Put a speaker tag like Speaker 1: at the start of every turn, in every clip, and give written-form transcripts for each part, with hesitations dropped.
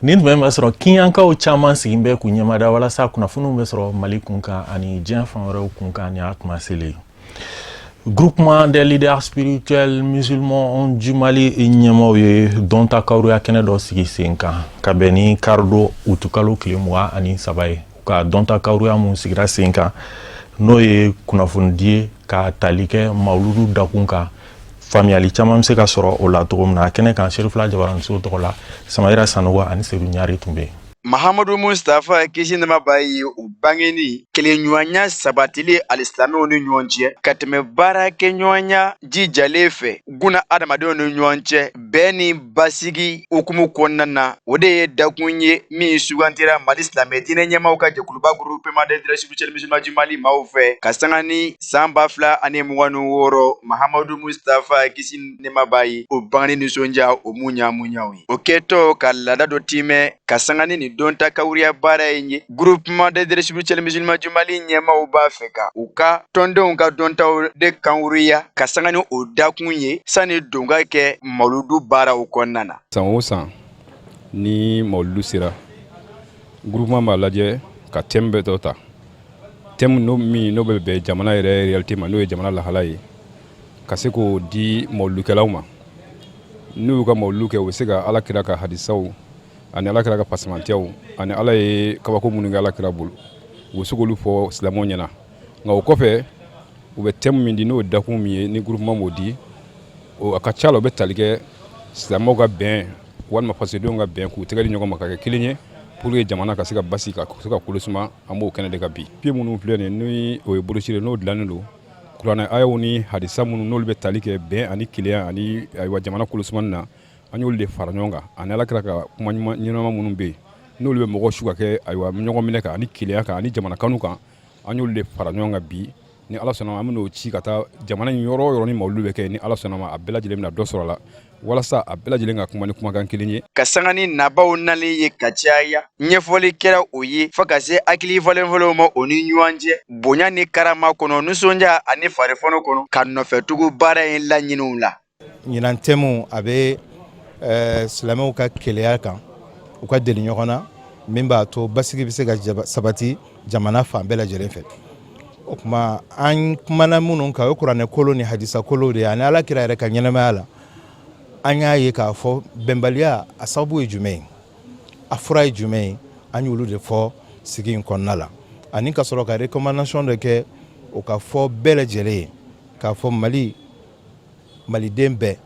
Speaker 1: Nin tuma b'a sɔrɔ kiɲankaw caman sigin bɛ k'u ɲɛmada walasa kunnafoniw bɛ sɔrɔ Mali kun kan ani diɲɛ fan wɛrɛw kun kan. Nin y'a kuma selen. Groupement des leaders spirituels musulmans du Mali ɲɛmaaw ye dɔnta kawuruya kɛnɛ dɔ sigi sen kan ka bɛn ni karidon utukalo tile 23 ye. U ka dɔnta kawuruya mun sigira sen kan, n'o ye kunnafonidi ye ka tali kɛ mawuludu dakun kan, faamuyali caman bɛ se ka sɔrɔ o la cogo min na. A kɛnɛ kan, Serifila Jabaraniso tɔgɔ la, Samayira Sanogo ani Sedu Ɲari tun bɛ yen.
Speaker 2: Mahamadu Mustafa, kisi nɛma b'a ye, o bangeni kelenɲɔgɔnya sabatili alisilamɛw ni ɲɔgɔn cɛ, ka tɛmɛ baarakɛɲɔgɔnya jijalen fɛ guna adamadenw ni ɲɔgɔn cɛ, bɛn ni basigi hukumu kɔnɔna na, o de ye dakun ye min sugantira Mali silamɛ diinɛ ɲɛmaaw ka jɛkuluba Groupement des leaders spirituels musulmans du Mali maaw fɛ, ka sanga ni san 2026 Mahamadu Mustafa, kisi nɛma b'a ye, o bangeni nisɔndiya o mun ɲamuɲaw ye. O kɛtɔ ka laada dɔ timɛ ka sanga ni nin dɔnta kawuriya baara in ye, Groupement des leaders spirituels musulmans du Mali ɲɛmaaw b'a fɛ ka u ka tɔndenw ka dɔntaw de kanwuriya ka sanga ni o dakun ye, sani don ka kɛ mawuludu baaraw kɔnɔna na.
Speaker 3: San o san ni mawuludu sera, groupement b'a lajɛ ka thème bɛ dɔ ta, thème n'o min n'o bɛ bɛn jamana yɛrɛ réalité ma, n'o ye jamana lahala ye, ka se k'o di mawuludukɛlaw ma. N'u y'u ka mawuludu kɛ, u bɛ se ka Ala kira ka hadisaw ani Ala kira ka fasamantiyaw ani Ala ye kabako minnu kɛ Ala kira bolo, u bɛ se k'olu fɔ silamɛw ɲɛna. Nka o kɔfɛ, u bɛ thème min di, n'o ye dakun min ye, ni groupement b'o di, o a ka ca la, o bɛ tali kɛ silamɛw ka bɛn walima fasodenw ka bɛn, k'u tɛgɛ di ɲɔgɔn ma ka kɛ kelen ye, pour que jamana ka se ka basigi, ka se ka kolo suma. An b'o kɛnɛ de kan bi. Papier minnu filɛ nin ni o ye brochure, n'o dilannen don kuranɛ ayaw ni hadisa minnu n'olu bɛ tali kɛ bɛn ani kelenya ani ayiwa jamana kolosumani na, an y'olu de fara ɲɔgɔn kan, ani Ala kira ka kuma ɲɛnama minnu bɛ yen, n'olu bɛ mɔgɔw su ka kɛ ayiwa ɲɔgɔn minɛ kan ani kelenya kan ani jamana kanu kan, an y'olu de fara ɲɔgɔn kan bi. Ni Ala sɔnna, an bɛn'o ci ka taa jamana in yɔrɔ o yɔrɔ ni mawuludu bɛ kɛ. Ni Ala sɔnna ma, a bɛɛ lajɛlen bɛna dɔ sɔrɔ a la, walasa a bɛɛ lajɛlen ka kuma ni kumakan kelen ye.
Speaker 2: Ka sanga ni nabaw nalen ye ka caya, ɲɛfɔli kɛra o ye fo ka se hakili falenfalenw ma o ni ɲɔgɔn cɛ, bonya ni karama kɔnɔ, nisɔndiya ani farifɔnɔ kɔnɔ, ka nɔfɛtugu baara in laɲiniw la.
Speaker 4: Ɲinan thème a bɛ silamɛw ka keleya kan, u ka deli ɲɔgɔn na, min b'a to basigi bɛ se ka sabati jamana fan bɛɛ lajɛlen fɛ. O tuma, an kumana minnu kan, o ye kuranɛ kolo ni hadisa kolo de ye ani Ala kira yɛrɛ ka ɲɛnamaya la. An y'a ye k'a fɔ bɛnbaliya a sababu ye jumɛn ye, a fura ye jumɛn ye, an y'olu de fɔ sigi in kɔnɔna la, ani ka sɔrɔ ka recommandation dɔ kɛ, o ka fɔ bɛɛ lajɛlen ye k'a fɔ Mali, maliden bɛɛ,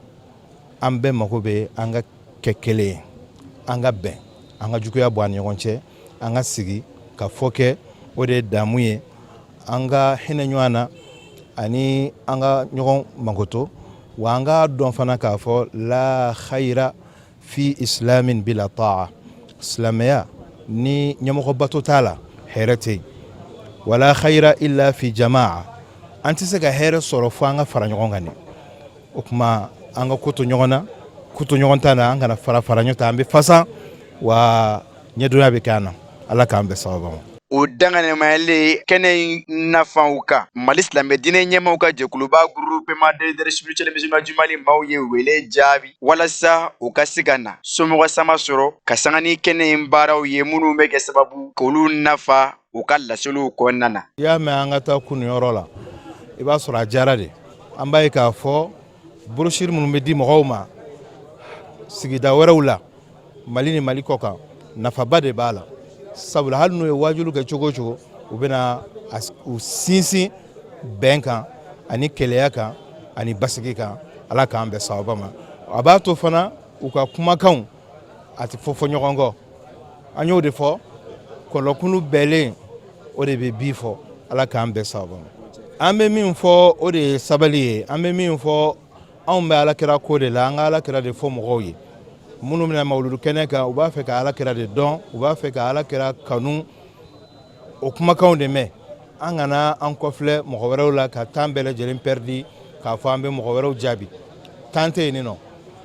Speaker 4: an bɛɛ mako bɛ an ka kɛ kelen ye, an ka bɛn, an ka juguya bɔ an ni ɲɔgɔn cɛ, an ka sigi ka fɔ kɛ. O de ye damu ye, an ka hinɛ ɲɔgɔn na ani an ka ɲɔgɔn makoto. Wa an ka dɔn fana k'a fɔ la khayra fi islamin bila ta'a, silamɛya ni ɲɛmɔgɔ bato t'a la, hɛrɛ tɛ yen. Wala khayra illa fi jama'a, an tɛ se ka hɛrɛ sɔrɔ fo an ka fara ɲɔgɔn kan. Nin o tuma, an ka ko to ɲɔgɔn na, ko to ɲɔgɔn ta na, an kana fara fara ɲɔgɔn ta, an bɛ fasa wa ɲɛdonya bɛ kɛ an na. Ala k'an bɛn sababa ma.
Speaker 2: O danganimayalen kɛnɛ in nafaw kan, Mali silamɛ diinɛ ɲɛmaaw ka jɛkuluba Groupement des leaders spirituels musulmans du Mali maaw ye wele jaabi walasa u ka se ka na somɔgɔ sama sɔrɔ ka sanga ni kɛnɛ in baaraw ye, minnu bɛ kɛ sababu k'olu nafa u ka laseliw kɔnɔna na.
Speaker 4: I y'a mɛn an ka taa kunnuyɔrɔ la, i b'a sɔrɔ a diyara de. An b'a ye k'a fɔ brochure minnu bɛ di mɔgɔw ma sigida wɛrɛw la, Mali ni Mali kɔ kan, nafaba de b'a la, sabula hali n'u ye wajulu kɛ cogo o cogo, u bɛna u sinsin bɛn kan ani keleya kan ani basigi kan. Ala k'an bɛn sababa ma. A b'a to fana u ka kumakanw a tɛ fɔ fɔ ɲɔgɔn kɔ. An y'o de fɔ, kɔlɔkulu bɛɛlen, o de bɛ bi fɔ. Ala k'an bɛn sababa ma. An bɛ min fɔ, o de ye sabali ye. An bɛ min fɔ, anw bɛ Ala kira ko de la, an ka Ala kira de fɔ mɔgɔw ye. Minnu bɛna mawuludu kɛnɛ kan, u b'a fɛ ka Ala kira de dɔn, u b'a fɛ ka Ala kira kanu, o kumakanw de mɛn. An kana an kɔfilɛ mɔgɔ wɛrɛw la ka temps bɛɛ lajɛlen perdre k'a fɔ an bɛ mɔgɔ wɛrɛw jaabi. Temps tɛ yen nɔ.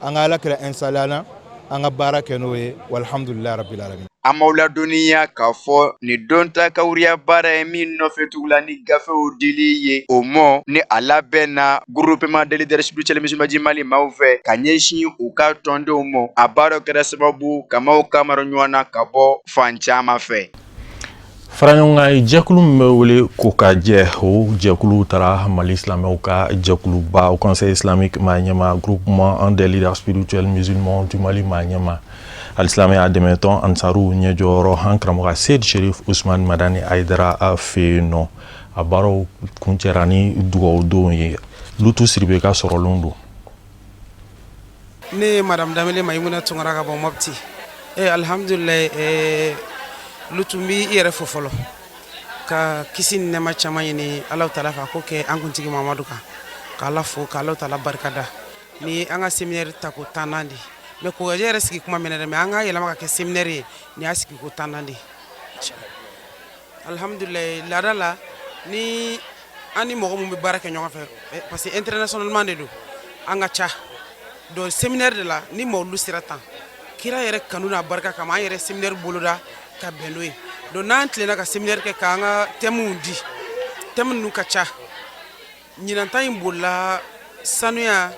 Speaker 4: An ka Ala kira installé an na, an ka baara kɛ n'o ye. Walhamdulilayi rabbil alamin.
Speaker 2: An m'aw ladɔnniya k'a fɔ nin don ta kawuriya baara ye min nɔfɛ tugula ni gafew dili ye o mɔ ni a labɛnna groupement des leaders spirituels musulmans du Mali maaw fɛ ka ɲɛsin u ka tɔndenw mɔ. A baara kɛra sababu ka maaw kamara ɲɔgɔn na ka bɔ fan caman fɛ.
Speaker 1: Faraɲɔgɔnkan jɛkulu min bɛ wele ko ka jɛ, o jɛkulu taara Mali silamɛw ka jɛkuluba Haut Conseil islamique maa ɲɛma, groupement des leaders spirituels musulmans du Mali maa ɲɛma, alisilamɛya dɛmɛtɔn Ansaru ɲɛjɔyɔrɔ, an karamɔgɔ Seyid Sherif Usman Madani Hayidara fɛ yen nɔ. A baaraw kuncɛra ni dugawudon ye. Lutu Siribe ka sɔrɔlen don.
Speaker 5: Ne ye madame Danbele Mayimuna Tunkara ka bɔ Mopti. Alhamdulilayi, Lutu, n b'i yɛrɛ fo fɔlɔ ka kisi ni nɛɛma caman ɲini Alahu taala fɛ, a k'o kɛ an kuntigi Mamadu kan, k'Ala fo, k'Alahu taala barikada. Ni ye an ka séminaire tako 10nan de, mais Kokajɛ yɛrɛ sigi kuma mɛnɛ dɛ, mais an ka yɛlɛma ka kɛ séminaire ye, nin y'a sigi ko 10nan de. Alhamdulilayi, laada la ni an ni mɔgɔ min bɛ baara kɛ ɲɔgɔn fɛ, parce que internationalement de don, an ka ca. Donc séminaire de la ni mawulu sera tan, kira yɛrɛ kanu n'a barika kama, an yɛrɛ séminaire boloda ka bɛn n'o ye. Donc n'an tilenna ka séminaire kɛ k'an ka thèmes di, thème ninnu ka ca. Ɲinan ta in bolila sanuya,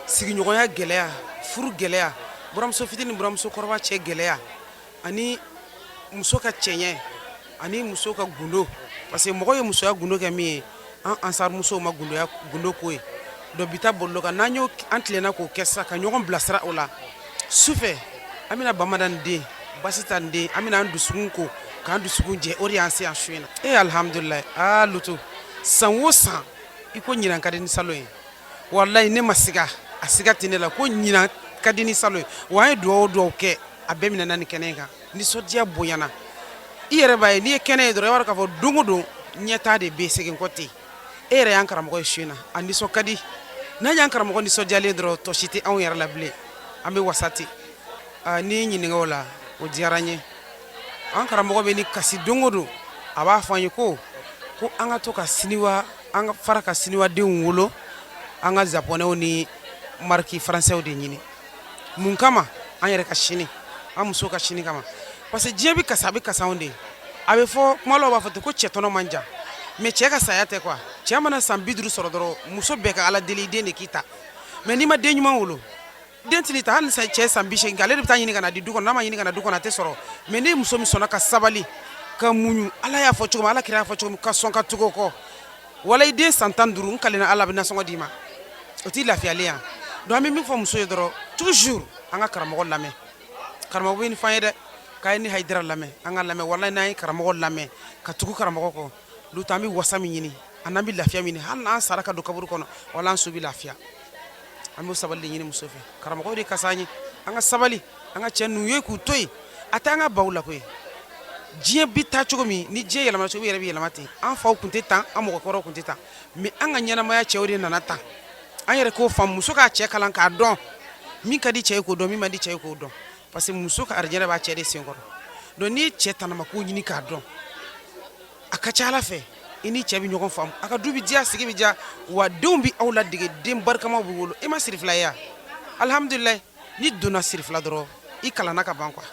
Speaker 5: sigiɲɔgɔnya gɛlɛya, furu gɛlɛya, buramuso fitinin ni buramuso kɔrɔba cɛ gɛlɛya, ani muso ka cɛɲɛ, ani muso ka gundo, parce que mɔgɔ ye musoya gundo kɛ min ye, an ansar musow ma gundoya gundo ko ye. Donc bi ta bolila o kan. N'an y'o, an tilenna k'o kɛ sisan ka ɲɔgɔn bilasira o la, sufɛ an bɛna bamanan den basi ta den, an bɛna an dusukun ko k'an dusukun jɛ. O de y'an se yan su in na. E alhamdulilayi, aa Lutu, san o san i ko ɲinan ka di ni salon ye. Walayi, ne ma siga, a siga tɛ ne la ko ɲinan ka di ni salon ye. Wa an ye dugawu o dugawu kɛ, a bɛɛ minɛna nin kɛnɛ in kan. Nisɔndiya bonyana, i yɛrɛ b'a ye. N'i ye kɛnɛ ye dɔrɔn, i b'a dɔn k'a fɔ don o don ɲɛtaa de bɛ segin kɔ ten. E yɛrɛ y'an karamɔgɔ ye su in na, a nisɔn ka di. N'an y'an karamɔgɔ nisɔndiyalen dɔrɔn, tɔ si tɛ anw yɛrɛ la bilen, an bɛ wasa ten. N'i ɲininka o la, o diyara n ye. An karamɔgɔ bɛ ni kasi don o don, a b'a fɔ an ye ko an ka to ka siniwa, an ka fara ka siniwadenw wolo, an ka japonɛw ni mariki faransɛw de ɲini. Mun kama? An yɛrɛ ka sini, an muso ka sini kama, parce que diɲɛ bɛ kasa, a bɛ kasa anw de ye. A bɛ fɔ kuma dɔw b'a fɔ ten ko cɛ tɔnɔ man jan, mais cɛ ka saya tɛ quoi. Cɛ mana san 50 sɔrɔ dɔrɔn, muso bɛɛ ka Ala deli i den de k'i ta. Mais n'i ma den ɲuman wolo, den tɛn'i ta. Hali ni cɛ san 80 kɛ, ale de bɛ taa ɲini ka na di du kɔnɔ. N'a ma ɲini ka na du kɔnɔ, a tɛ sɔrɔ. Mais ni muso min sɔnna ka sabali, ka muɲu, Ala y'a fɔ cogo min, Ala kira y'a fɔ cogo min, ka sɔn ka tugu o kɔ, wala i den san 15, n kalenna Ala, bɛ nasɔngɔ d'i ma, o t'i lafiyalen yan. Donc an bɛ min fɔ muso ye dɔrɔn, toujours an ka karamɔgɔ lamɛn. Karamɔgɔ bɛ nin fɔ an ye dɛ, k'a ye ni Hayidara lamɛn, an ka lamɛn. Walayi, n'an ye karamɔgɔ lamɛn ka tugu karamɔgɔ kɔ, Lutu, an bɛ wasa min ɲini, an n'an bɛ lafiya min ɲini, hali n'an sara ka don kaburu kɔnɔ, wala an su bɛ lafiya. An b'o sabali de ɲini muso fɛ. Karamɔgɔ de kasa an ye, an ka sabali, an ka cɛ ninnu ye k'u to yen. A tɛ an ka baw la koyi. Diɲɛ bi taa cogo min, ni diɲɛ yɛlɛma cogo, i yɛrɛ bɛ yɛlɛma ten. An faw tun tɛ tan, an mɔgɔkɔrɔw tun tɛ tan, mais an ka ɲɛnamaya cɛw de nana tan. An yɛrɛ k'o faamu, muso k'a cɛ kalan k'a dɔn, min ka di cɛ ye k'o dɔn, min man di cɛ ye k'o dɔn, parce que muso ka arijinɛ b'a cɛ de senkɔrɔ. Donc n'i ye cɛ tanama ko ɲini k'a dɔn, a ka ca Ala fɛ, i ni cɛ bɛ ɲɔgɔn faamu, a ka du bɛ diya, sigi bɛ diya, wa denw bɛ aw ladege, den barikamaw bɛ wolo. I ma sirifila ye ya? Alihamudulilayi, n'i donna sirifila dɔrɔn, i kalanna ka ban quoi.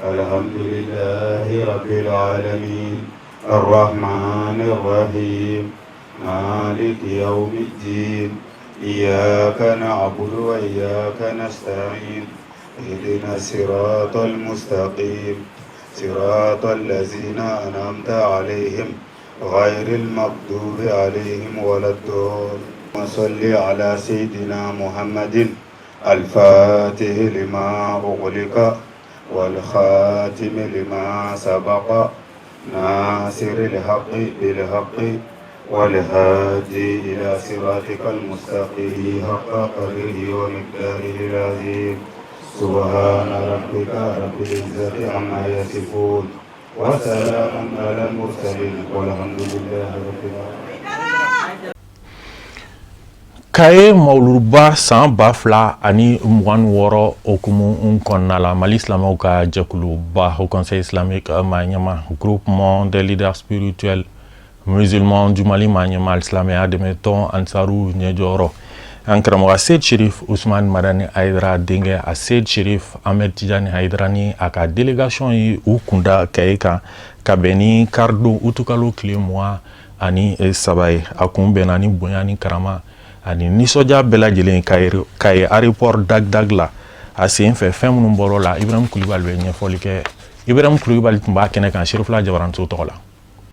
Speaker 6: الحمد رب العالمين الرحمن الرحيم مالك يوم الدين إياك نعبد وإياك نستعين اهدنا الصراط المستقيم صراط الذين أنعمت عليهم غير المغضوب عليهم ولا الضالين وصل على سيدنا محمد الفاتح لما أغلق والخاتم لما سبق ناصر الحق بالحق والهادي إلى صراطك المستقيم حق قدره ومقداره العظيم سبحان ربك رب العزة عما يصفون وسلام على المرسلين والحمد لله رب العالمين.
Speaker 1: Kaye mawuluba san 2026 hukumu kɔnɔna la, Mali silamɛw ka jɛkuluba Haut Conseil islamique maa ɲɛma, groupement des leaders spirituels musulmans du Mali maa ɲɛma, silamɛya dɛmɛtɔn Ansaru ɲɛjɔyɔrɔ. An karamɔgɔ Seyid Sherif Usman Madani Hayidara denkɛ a Seyid Sherif Ahmed Tijani Hayidara ni a ka délégation ye u kunda Kayi kan ka bɛn ni karidon utukalo tile 23 ye. A kun bɛnna ni bonya ni karama ani nisɔndiya bɛɛ lajɛlen Kayi aéroport Dag-Dag la. A sen fɛ, fɛn minnu bɔr'o la, Ibrahim Kulibali bɛ ɲɛfɔli kɛ. Ibrahim Kulibali tun b'a kɛnɛ kan Serifula Jabaranso tɔgɔ la.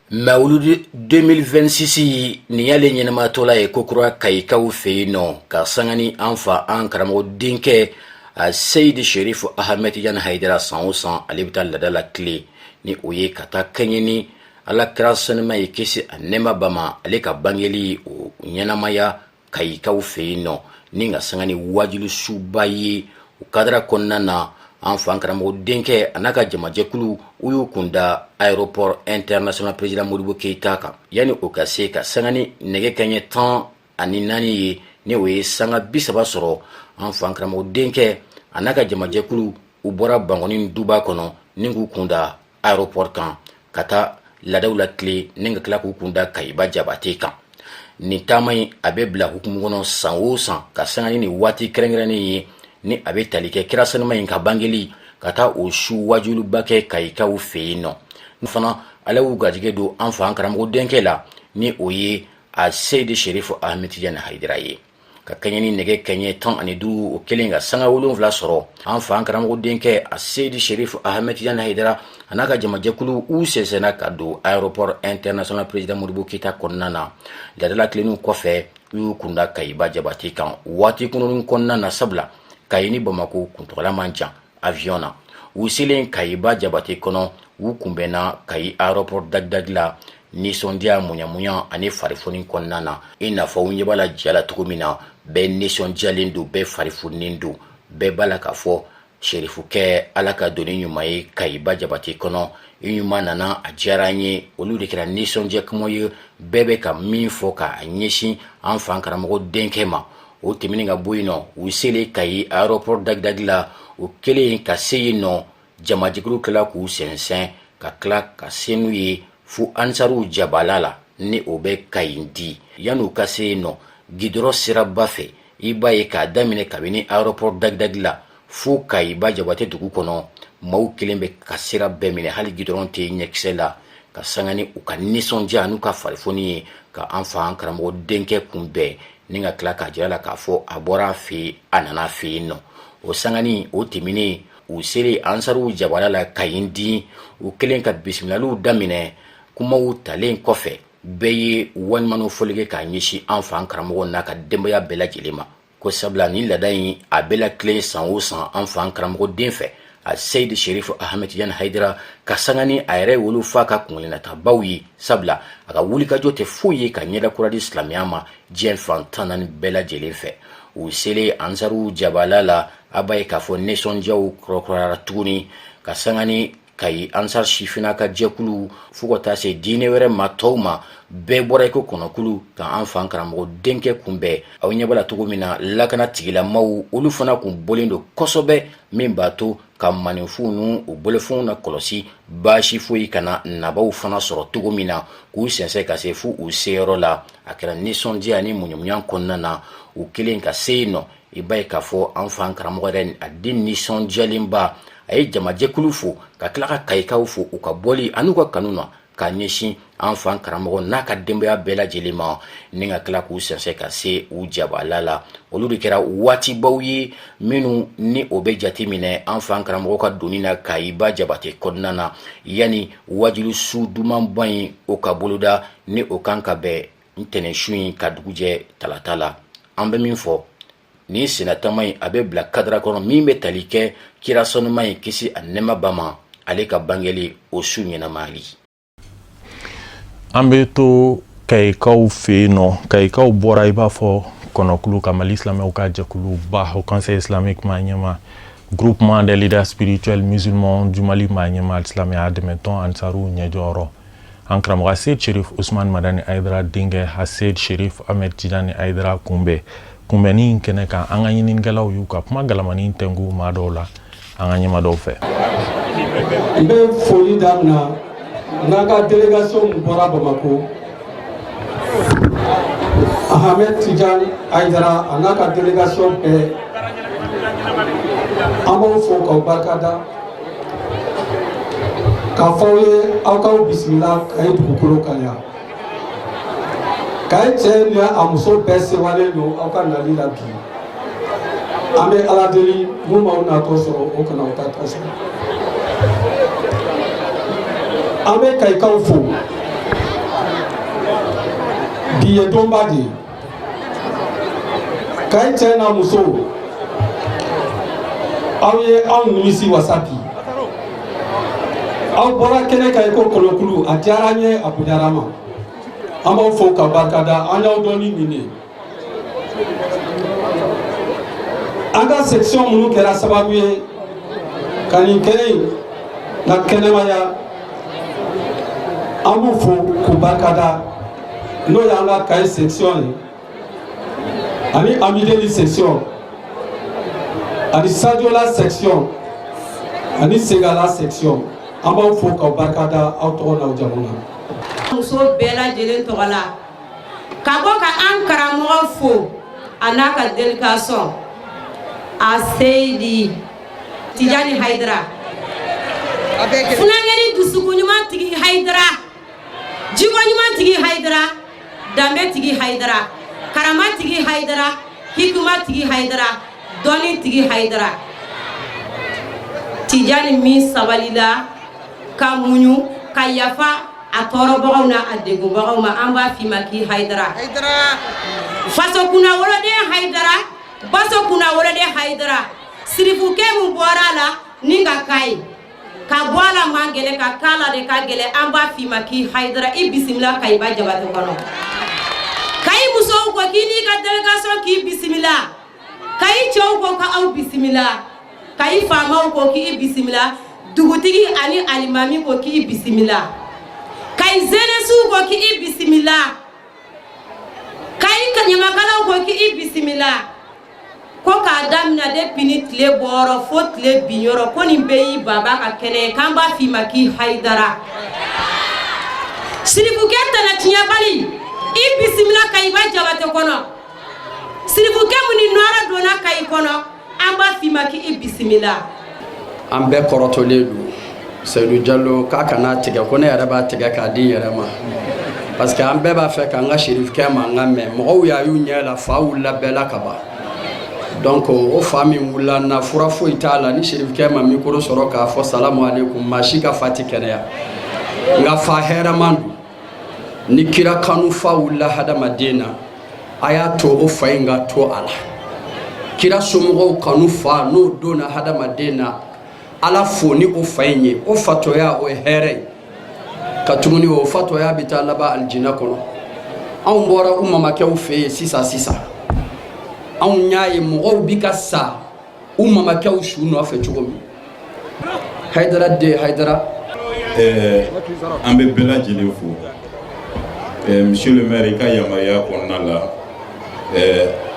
Speaker 7: Mawuludu 2026, nin y'ale ɲɛnɛmatɔla ye kokura Kayikaw fɛ yen nɔ, ka sanga ni an fa, an karamɔgɔ denkɛ a Seyidi Sherifu Ahmed Tijani Hayidara. San o san, ale bɛ taa laada la tile ni o ye ka taa kɛɲɛ ni Ala kira sanuma ye, kisi a nɛɛma b'a ma, ale ka bangeli o ɲɛnamaya Kayikaw fɛ yen nɔ, ni ka sanga ni wajulu suba ye. O kadara kɔnɔna na, an fa, an karamɔgɔ denkɛ, a n'a ka jamajɛkulu, u y'u kun da aéroport international président Modibo Keyita kan. Yanni o ka se, ka sanga ni nɛgɛ kaɲɛ 14 ye, ni o ye sanga 30 sɔrɔ, an fa, an karamɔgɔ denkɛ, a n'a ka jamajɛkulu, u bɔra Bankɔni duba kɔnɔ ni k'u kun da aéroport kan ka taa laadaw la tile, ni ka tila k'u kun da Kayiba Jabate kan. Nin taama in, a bɛ bila hukumu kɔnɔ san o san, ka sanga ni nin waati kɛrɛnkɛrɛnnen ye, ni a bɛ tali kɛ kira sanuma in ka bangeli, ka taa o su wajuluba kɛ Kayikaw fɛ yen nɔ fana. Ala y'u garijɛgɛ don an fa, an karamɔgɔ denkɛ la, ni o ye a Seyidi Sherifu Ahmed Tijani Hayidara ye. Ka kɛɲɛ ni nɛgɛ kɛɲɛ 15, o kelen ka sanga 7 sɔrɔ, an fa, an karamɔgɔ denkɛ a Seyidi Sherifu Ahmed Tijani Hayidara, a n'a ka jamajɛkulu, u sɛnsɛnna ka don aéroport international président Modibo Keyita kɔnɔna na. Laadala tilenniw kɔfɛ, u y'u kunda Kayiba Jabate kan waati kunkurunnin kɔnɔna na, sabula Kayi ni Bamako kuntagala man jan avion na. U selen Kayiba Jabate kɔnɔ, u kunbɛnna Kayi aéroport Dag-Dag la nisɔndiya, muɲamuɲa ani farifoni kɔnɔna na. I n'a fɔ u ɲɛ b'a la ja la cogo min na, bɛɛ nisɔndiyalen don, bɛɛ farifoninen don, bɛɛ b'a la k'a fɔ: "Serifukɛ, Ala ka doni ɲuman ye Kayiba Jabate kɔnɔ, i ɲuman nana, a diyara an ye." Olu de kɛra nisɔndiya kuma ye, bɛɛ bɛ ka min fɔ k'a ɲɛsin an fan karamɔgɔ denkɛ ma. O tɛmɛnen ka bɔ yen nɔ, u selen Kayi aéroport Dag-Dag la, o kɛlen ka se yen nɔ, jamajɛkulu tila k'u sɛnsɛn ka tila ka se n'u ye fo Ansaruw jabala la, ni o bɛ Kayi di. Yan'u ka se yen nɔ, gidɔrɔ siraba fɛ, i b'a ye k'a daminɛ kabini aéroport Dag-Dag la fo Kayiba Jabate dugu kɔnɔ, maaw kelen bɛ ka sira bɛɛ minɛ, hali gidɔrɔn tɛ ɲɛkisɛ la, ka sanga ni u ka nisɔndiya n'u ka farifoni ye ka an fa, an karamɔgɔ denkɛ kunbɛn, ni ka tila k'a jira la k'a fɔ a bɔra a fɛ yen, a nana a fɛ yen nɔ. O sangani o tɛmɛnen, u selen Ansaruw jabala la Kayi di, u kelen ka bisimilaliw daminɛ. Kumaw talen kɔfɛ, bɛɛ ye walimanu fɔli kɛ k'a ɲɛsin an fa, an karamɔgɔ n'a ka denbaya bɛɛ lajɛlen ma, ko sabula ni laada in, a bɛ la tilen san o san an fa, an karamɔgɔ den fɛ, a Seyidi Sherifu Ahmed Tijani Hayidara, ka sanga ni a yɛrɛ wolofa ka kungelennatabaw ye, sabula a ka wulikajɔ tɛ foyi ye ka ɲɛda kura di silamɛya ma diɲɛ fan 14 bɛɛ lajɛlen fɛ. U selen Ansaruw jabala la, a b'a ye k'a fɔ nisɔndiyaw kurakurayara tuguni, ka sanga ni Kayi Ansar sifinna ka jɛkulu, fo ka taa se diinɛ wɛrɛ ma tɔw ma, bɛɛ bɔra i ko kɔnɔkulu ka an fan karamɔgɔ denkɛ kunbɛn. Aw ɲɛ b'a la cogo min na, lakana tigilamaw, olu fana kun bɔlen don kosɛbɛ, min b'a to ka maninfinw n'u bolofɛnw na kɔlɔsi, baasi foyi kana nabaw fana sɔrɔ cogo min na, k'u sɛnsɛn ka se fo u seyɔrɔ la. A kɛra nisɔndiya ni muɲamuɲa kɔnɔna na. U kelen ka se yen nɔ, i b'a ye k'a fɔ an fa, an karamɔgɔ yɛrɛ, a den nisɔndiyalenba, a ye jamajɛkulu fo, ka tila ka Kayikaw fo u ka bɔli an'u ka kanu na k'a ɲɛsin an fa, an karamɔgɔ n'a ka denbaya bɛɛ lajɛlen ma, ni ka tila k'u sɛnsɛn ka se u jabala la. Olu de kɛra waatibaw ye minnu ni o bɛ jate minɛ an fa, an karamɔgɔ ka doni na Kayiba Jabate kɔnɔna na, yanni wajulu su dumanba in o ka boloda, ni o kan ka bɛn ntɛnɛn su in ka dugujɛ talata la. An bɛ min fɔ, nin sennataama in, a bɛ bila kadara kɔnɔ min bɛ tali kɛ kira sanuman in, kisi a nɛɛma b'a ma, ale ka bangeli o su ɲɛnamayali.
Speaker 1: An bɛ to Kayikaw fɛ yen nɔ. Kayikaw bɔra i b'a fɔ kɔnɔkulu ka Mali silamɛw ka jɛkuluba, Haut Conseil islamique maa ɲɛma, Groupement des leaders spirituels musulmans du Mali maa ɲɛma, silamɛya dɛmɛtɔn Ansaru ɲɛjɔyɔrɔ, an karamɔgɔ Seyid Sherif Usman Madani Hayidara denkɛ Seyid Sherif Ahmed Tijani Hayidara kunbɛn. Kunbɛnni kɛnɛ kan, an ka ɲininikɛlaw y'u ka kuma galamani tɛnku maa dɔw la, an ka ɲɛma dɔw fɛ.
Speaker 8: N bɛ foli daminɛ n'an ka délégation min bɔra Bamako. Ahmed Tidiane Aïdara a n'a ka délégation bɛɛ, an b'aw fo k'aw barikada, k'a fɔ aw ye aw k'aw bisimila Kayi dugukolo kan yan. Kayi cɛ ni a muso bɛɛ sewalen don aw ka nali la bi. An bɛ Ala deli, mun m'aw natɔ sɔrɔ, o kana aw taatɔ sɔrɔ. An bɛ Kayikaw fo. Bi ye donba de ye. Kayi cɛ n'a muso, aw ye anw nimisi wasa bi. Aw bɔra kɛnɛ kan i ko kɔnɔkulu. A diyara an ye, a bonyara an ma. An b'aw fo ka barikada. An y'aw dɔn ni nin de ye. An ka section minnu kɛra sababu ye ka nin kɛnɛ in na kɛnɛmaya, an b'u fo k'u barikada, n'o y'an ka Kayi section ye, ani Amideli section, ani Sadiola section, ani Segala section. An b'aw fo k'aw barikada aw tɔgɔ n'aw jamu na.
Speaker 9: Muso bɛɛ lajɛlen tɔgɔ la, ka bɔ ka an karamɔgɔ fo, a n'a ka délégation, a Seyidi Tijani Hayidara, funankɛni dusukun ɲuman tigi Hayidara, jiko ɲuman tigi Hayidara, danbe tigi Hayidara, karama tigi Hayidara, hikima tigi Hayidara, dɔnni tigi Hayidara. Tijani min sabalila ka muɲu ka yafa a tɔɔrɔbagaw n'a a degunbagaw ma, an b'a f'i ma k'i Hayidara. Faso kunna woloden Hayidara, baso kunna woloden Hayidara, sirifukɛ min bɔra a la ni ka k'a ye, ka bɔ a la man gɛlɛ, ka k'a la de ka gɛlɛ, an b'a f'i ma k'i Hayidara. I bisimila Kayiba Jabate kɔnɔ. Kayi musow ko k'i n'i ka délégation k'i bisimila. Kayi cɛw ko ka aw bisimila. Kayi faamaw ko k'i bisimila. Dugutigi ani alimami ko k'i bisimila. Kayi jeunesse ko k'i bisimila. Kayi ɲamakalaw ko k'i bisimila. Ko k'a daminɛ depuis ni tile bɔyɔrɔ fo tile binyɔrɔ, ko nin bɛɛ y'i baba ka kɛnɛ ye, k'an b'a f'i ma k'i Hayidara. Sirifukɛ tana tiɲɛbali, i bisimila Kayiba Jabate kɔnɔ. Sirifukɛ min ni nɔɔrɔ donna Kayi kɔnɔ, an b'a f'i ma k'i bisimila.
Speaker 10: An bɛɛ kɔrɔtɔlen don. Seyidu Jalo k'a kana tigɛ, ko ne yɛrɛ b'a tigɛ k'a di n yɛrɛ ma, parce que an bɛɛ b'a fɛ k'an ka sirifukɛ mankan mɛn. Mɔgɔw y'a y'u ɲɛ la, fa wulila bɛɛ la ka ban. Donc o fa min wulila na, fura foyi t'a la. Ni sirifukɛ ma micro sɔrɔ k'a fɔ salamu aleykum, maa si ka fa ti kɛnɛya. Nka fa hɛrɛman don. Ni kira kanu fa wulila hadamaden na, a y'a to o fa in ka to a la. Kira somɔgɔw kanu fa, n'o donna hadamaden na, Ala fo ni o fa in ye. O fatɔya, o ye hɛrɛ ye, ka tuguni o fatɔya bɛ taa laban alijinɛ kɔnɔ. Anw bɔra u mamakɛw fɛ yen sisan sisan, anw y'a ye mɔgɔw bi ka sa u mamakɛw su nɔfɛ cogo min. Hayidara den Hayidara.
Speaker 6: An bɛ bɛɛ lajɛlen fo. Monsieur le maire, i ka yamaruya kɔnɔna la,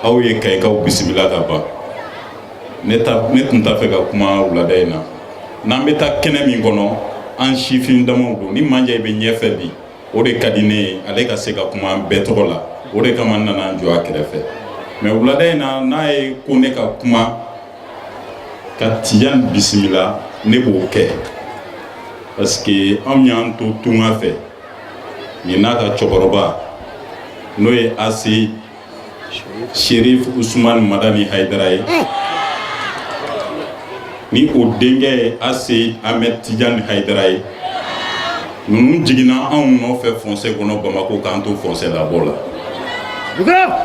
Speaker 6: aw ye Kayikaw bisimila ka ban. Ne tun t'a fɛ ka kuma wulada in na. N'an bɛ taa kɛnɛ min kɔnɔ, an sifin damaw don. Ni Mandiaye bɛ ɲɛfɛ bi, o de ka di ne ye, ale ka se ka kuma an bɛɛ tɔgɔ la. O de kama n nana n jɔ a kɛrɛfɛ. Mais wulada in na, n'a ye ko ne ka kuma ka Tijani bisimila, ne b'o kɛ, parce que anw y'an to tunga fɛ nin n'a ka cɛkɔrɔba, n'o ye Ase Sherif Usman Madani Hayidara ye, ni o denkɛ ye Ase Ahmed Tijani Hayidara ye. Ninnu jiginna anw nɔfɛ fossé kɔnɔ Bamako, k'an to fossé labɔ la.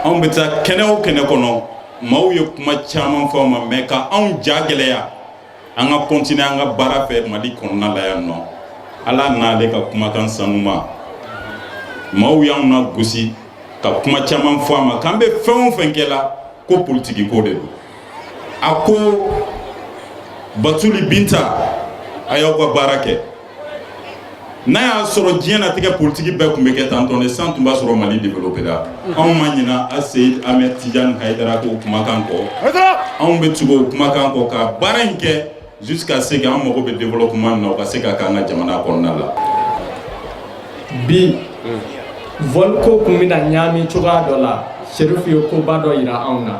Speaker 6: Anw bɛ taa kɛnɛ o kɛnɛ kɔnɔ, maaw ye kuma caman fɔ an ma, mais ka anw ja gɛlɛya an ka continuer an ka baara fɛ Mali kɔnɔna la yan nɔ. Ala n'ale ka kumakan sanuma, maaw y'anw na gosi ka kuma caman fɔ a ma k'an bɛ fɛn o fɛn kɛ la, ko politiki ko de don. A ko Batuli Binta, a y'aw ka baara kɛ. N'a y'a sɔrɔ diɲɛ natigɛ politiki bɛɛ tun bɛ kɛ tan tɔ de, san tun b'a sɔrɔ Mali développé la. Anw ma ɲina Aseyi Ahmed Tijani Hayidara k'o kumakan kɔ. Anw bɛ tugu o kumakan kɔ ka baara in kɛ jusqu'à ce que an mago bɛ développement na, o ka se ka k'an ka jamana kɔnɔna la.
Speaker 11: Bi vol ko tun bɛna ɲaami cogoya dɔ la.
Speaker 10: Serifu ye koba dɔ yira anw na.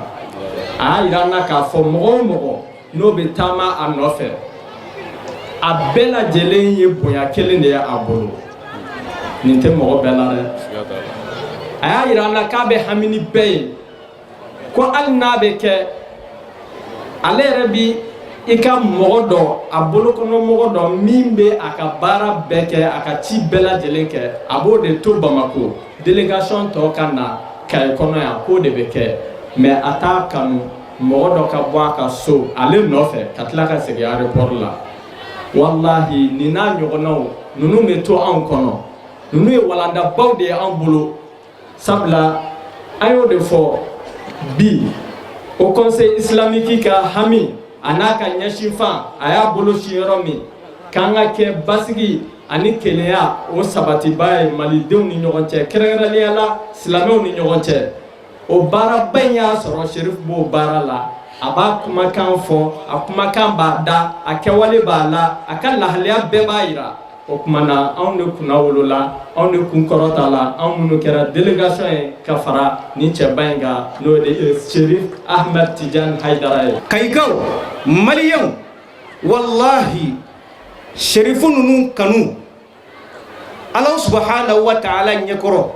Speaker 10: A y'a yira an na k'a fɔ mɔgɔ o mɔgɔ n'o bɛ taama a nɔfɛ, a bɛɛ lajɛlen ye bonya kelen de ye a bolo. Nin tɛ mɔgɔ bɛɛ la dɛ. A y'a yira an na k'a bɛ hami ni bɛɛ ye, ko hali n'a bɛ kɛ ale yɛrɛ bi i ka mɔgɔ dɔ, a bolokɔnɔ mɔgɔ dɔ min bɛ a ka baara bɛɛ kɛ, a ka ci bɛɛ lajɛlen kɛ, a b'o de to Bamako, délégation tɔ ka na Kayi kɔnɔ yan, k'o de bɛ kɛ. Mais a t'a kanu mɔgɔ dɔ ka bɔ a ka so ale nɔfɛ ka tila ka segin aéroport la. Walahi, nin n'a ɲɔgɔnnaw ninnu bɛ to anw kɔnɔ. Ninnu ye walandabaw de ye anw bolo, sabula an y'o de fɔ bi, Haut Conseil islamique ka hami a n'a ka ɲɛsinfan, a y'a bolo sin yɔrɔ min k'an ka kɛ basigi ani kelenya o sabatiba ye malidenw ni ɲɔgɔn cɛ, kɛrɛnkɛrɛnnenya la silamɛw ni ɲɔgɔn cɛ. O baaraba in y'a sɔrɔ Serif b'o baara la. A b'a kumakan fɔ, a kumakan b'a da, a kɛwale b'a la, a ka lahalaya bɛɛ b'a yira. O tuma na, anw de kunna wolola, anw de kun kɔrɔta la, anw minnu kɛra délégation ye ka fara ni cɛba in kan, n'o de ye Serif Ahmed Tidiane Haidara ye.
Speaker 11: Kayikaw, maliyɛnw, walahi, serifu ninnu kanu Ala subahana wa taala ɲɛkɔrɔ,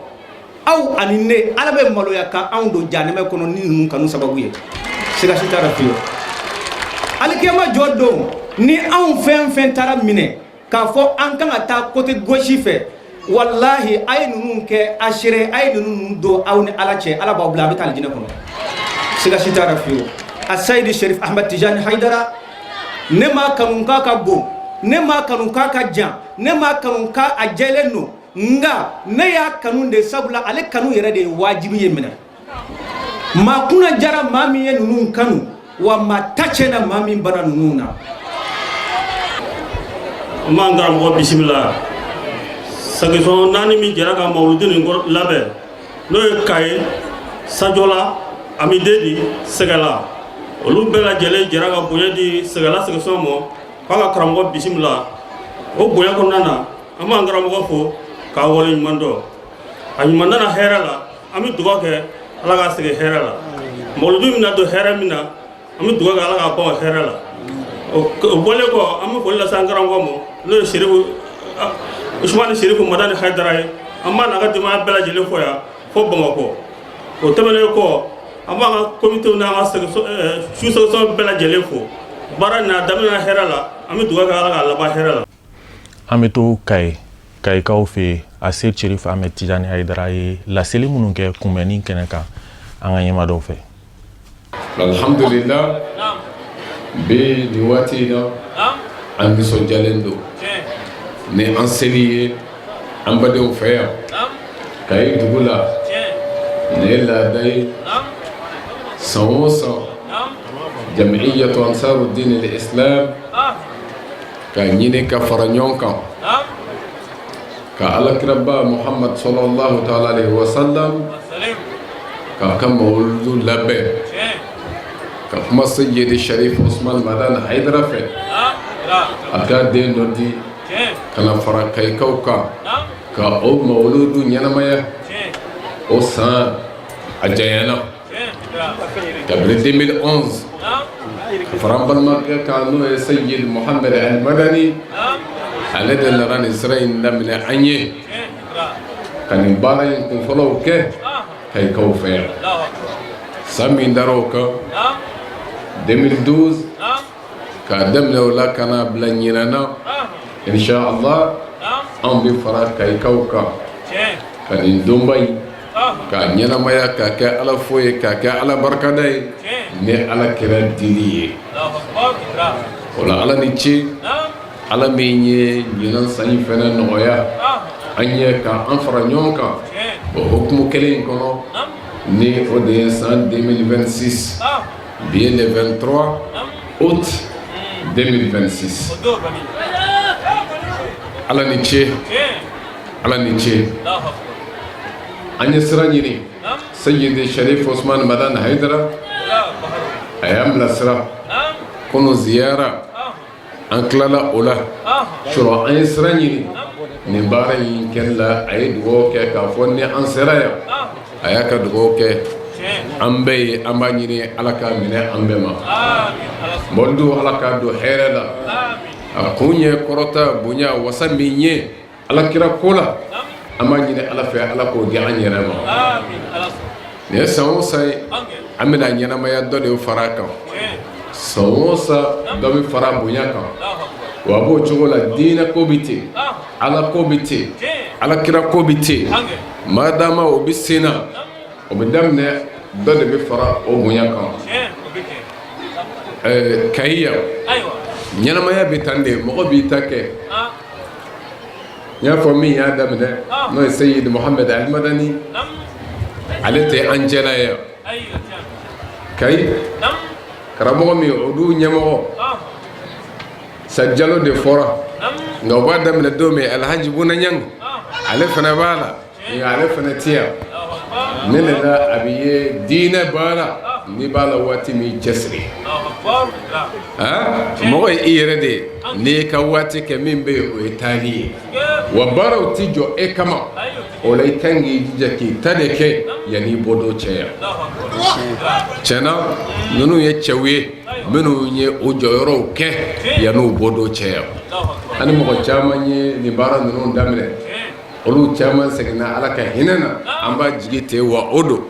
Speaker 11: aw ani ne, Ala bɛ maloya ka anw don janɛmɛ kɔnɔ ni ninnu kanu sababu ye. Siga si t'a la fiyewu. Alikiyama jɔ don, ni anw fɛn fɛn taara minɛ k'a fɔ an kan ka taa côté gauche fɛ, walahi, a ye ninnu kɛ asere, a ye ninnu don aw ni Ala cɛ, Ala b'aw bila, a bɛ taa alijinɛ kɔnɔ. Siga si t'a la fiyewu. Asayidi Sherif Ahmed Tijani Haidara, ne m'a kanu k'a ka bon, ne m'a kanu k'a ka jan, ne m'a kanu k'a a jɛlen don, nka ne y'a kanu de sabula ale kanu yɛrɛ de ye wajibi ye. Minɛ maa kunna jara maa min ye ninnu kanu, wa maa ta tiɲɛna maa min bana ninnu na.
Speaker 12: An b'an karamɔgɔ bisimila. Section naani min jɛra ka mawuludi nin labɛn, n'o ye Kaye, Sajɔla, Amidedi, Sɛgɛla, olu bɛɛ lajɛlen jɛra ka bonya di Sɛgɛla section ma k'a ka karamɔgɔ bisimila. O bonya kɔnɔna na, an b'an karamɔgɔ fo k'a wale ɲuman dɔn. A ɲuman nana hɛrɛ la, an bɛ dugawu kɛ Ala k'a segin hɛrɛ la. Mawuludi bɛna don hɛrɛ min na, an bɛ dugawu kɛ Ala k'a ban hɛrɛ la. O bɔlen kɔ, an bɛ foli lase an karamɔgɔ ma, n'o ye Serifu Usumani Serifu Madani Hayidara ye. An b'a n'a ka denbaya bɛɛ lajɛlen fo yan fo Bamakɔ. O tɛmɛnen kɔ, an b'an ka komitew n'an ka sous section bɛɛ lajɛlen fo. Baara nin a daminɛna hɛrɛ la, an bɛ dugawu kɛ Ala k'a laban hɛrɛ la.
Speaker 1: An bɛ to Kaye, Kayikaw fɛ yen. Aseyid Serif Ahmed Tijani Hayidara ye laseli minnu kɛ kunbɛnni kɛnɛ kan, an ka ɲɛma dɔw fɛ.
Speaker 13: Alhamdulillah, bi nin waati in na, an nisɔndiyalen don ni an seli ye an badenw fɛ yan Kayi dugu la. Nin ye laada ye, san o san, Jamiyatu Ansarudin Islam ka ɲini ka fara ɲɔgɔn kan ka alakiraba Muhammad sallallahu taala alayhi wa sallam k'a ka mawuludu labɛn, ka kuma Seyidi Sharif Usman Madani Hayidara fɛ, a ka den dɔ di ka na fara Kayikaw kan ka o mawuludu ɲɛnamaya. O san a janyana kabini 2011, ka fara an balimakɛ kan, n'o ye Seyidi Muhammed Al Madani. Ale de nana nin sira in daminɛ an ye ka nin baara in kunfɔlɔw kɛ Kayikaw fɛ yan. San min dara o kan, 2012, k'a daminɛ o la ka n'a bila ɲinan na, insha Allah, anw bɛ fara Kayikaw kan ka nin donba in k'a ɲɛnamaya, k'a kɛ Ala fo ye, k'a kɛ Ala barikada ye ni Ala kira dili ye. O la, Ala ni ce, Ala min ye ɲinan san in fɛnɛ nɔgɔya an ye ka an fara ɲɔgɔn kan o hukumu kelen in kɔnɔ, ni o de ye san 2026. Bi ye le 23 août 2026. Ala ni ce, Ala ni ce. An ye sira ɲini Seyidi Sharif Osman Madani Hayidara, a y'an bilasira kunu ziyara. An tilala o la sɔrɔ, an ye sira ɲini nin baara in kɛli la. A ye dugawu kɛ k'a fɔ ni an sera yan, a y'a ka dugawu kɛ. An bɛɛ ye, an b'a ɲini Ala k'a minɛ an bɛɛ ma. Mawuludu, Ala k'a don hɛrɛ la. A kun ye kɔrɔta, bonya, wasa min ye Ala kira ko la, an b'a ɲini Ala fɛ, Ala k'o di an yɛrɛ ma. Nin ye san o san ye, an bɛna ɲɛnamaya dɔ de fara a kan. San o san, dɔ bɛ fara bonya kan. Wa a b'o cogo la, diinɛ ko bɛ ten, Ala ko bɛ ten, Ala kira ko bɛ ten. Madama o bɛ sen na, o bɛ daminɛ, dɔ de bɛ fara o bonya kan. Kayi yan, ɲɛnamaya bɛ tan de, mɔgɔ b'i ta kɛ. N y'a fɔ, min y'a daminɛ, n'o ye Seyidi Mohamed Alimadani, ale tɛ an cɛla yan Kayi. Karamɔgɔ min o du ɲɛmɔgɔ Sajalo de fɔra, nka o b'a daminɛ don min, Alhaji Buna Ɲang, ale fana b'a la, nka ale fana tɛ yan. Ne de la, a bɛ ye diinɛ baara, n'i b'a la waati min, cɛsiri. Mɔgɔ ye i yɛrɛ de ye. N'i y'i ka waati kɛ, min bɛ yen, o ye taali ye. Wa baaraw tɛ jɔ e kama. O la, i kan k'i jija k'i ta de kɛ yanni i bɔ don cɛ yan. Tiɲɛna, ninnu ye cɛw ye minnu ye o jɔyɔrɔw kɛ yanni u bɔ don cɛ yan. Ani mɔgɔ caman ye nin baara ninnu daminɛ, olu caman seginna Ala ka hinɛ na. An b'a jigi ten wa, o don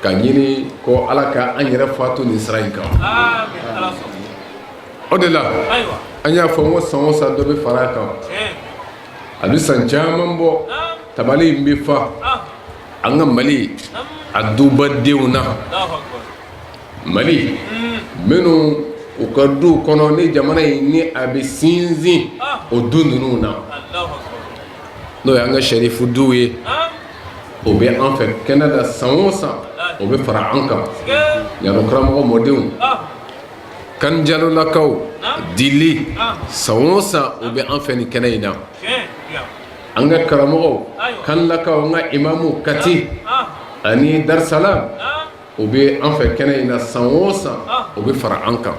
Speaker 13: ka ɲini ko Ala ka an yɛrɛ fatu nin sira in kan. O de la, an y'a fɔ n ko san o san, dɔ bɛ fara a kan. A bɛ san caman bɔ, tabali in bɛ fa an ka Mali a dubadenw na. Mali minnu u ka du kɔnɔ ni jamana in ni a bɛ sinsin o du ninnu na, n'o y'an ka sɛrifu duw ye, o bɛ an fɛ kɛnɛ da san o san, o bɛ fara an kan. Ɲano karamɔgɔ mɔdenw, Kanjalolakaw, Dili, san o san o bɛ an fɛ nin kɛnɛ in na. An ka karamɔgɔw, Kanlakaw, an ka imamu Kati ani Darusalam, o bɛ an fɛ kɛnɛ in na san o san, o bɛ fara an kan.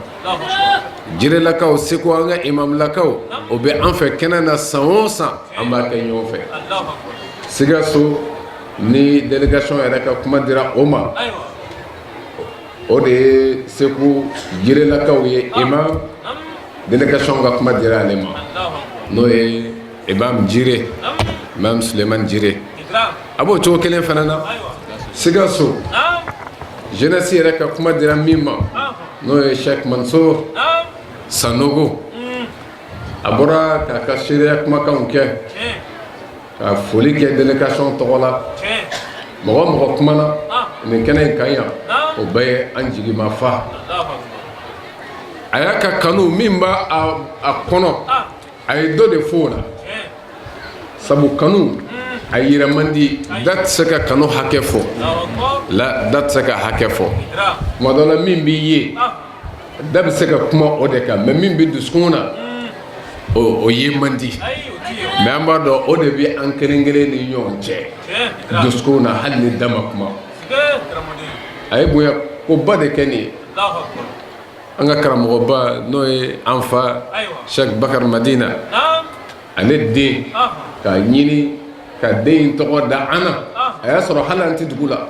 Speaker 13: Jirelakaw, Segu, an ka imamulakaw, o bɛ an fɛ kɛnɛ na san o san, an b'a kɛ ɲɔgɔn fɛ. Sikaso ni délégation yɛrɛ ka kuma dira o ma, o de ye Segu Jirelakaw ye. Imam délégation ka kuma dira ale ma, n'o ye imam Jire, imam Suleiman Jire. A b'o cogo kelen fana na, Sikaso jeunesse yɛrɛ ka kuma dira min ma, n'o ye Cheikh Mansour Sanogo. A bɔra k'a ka seereya kumakanw kɛ, ka foli kɛ délégation tɔgɔ la. Mɔgɔ mɔgɔ kumana nin kɛnɛ in kan yan, o bɛɛ ye an jigi ma fa. A y'a ka kanu min b'a a kɔnɔ, a ye dɔ de fɔ o la, sabu kanu a yira man di. Da tɛ se ka kanu hakɛ fɔ la, da tɛ se ka hakɛ fɔ. Tuma dɔ la, min b'i ye, da bɛ se ka kuma o de kan, mais min bɛ dusukun na, o ye man di. Mais an b'a dɔn, o de bɛ an kelen kelen ni ɲɔgɔn cɛ dusukun na, hali ni da ma kuma. A ye bonya koba de kɛ nin ye. An ka karamɔgɔba, n'o ye an fa Cheikh Bakar Madina, ale den k'a ɲini ka den in tɔgɔ da an na, a y'a sɔrɔ hali an tɛ dugu la,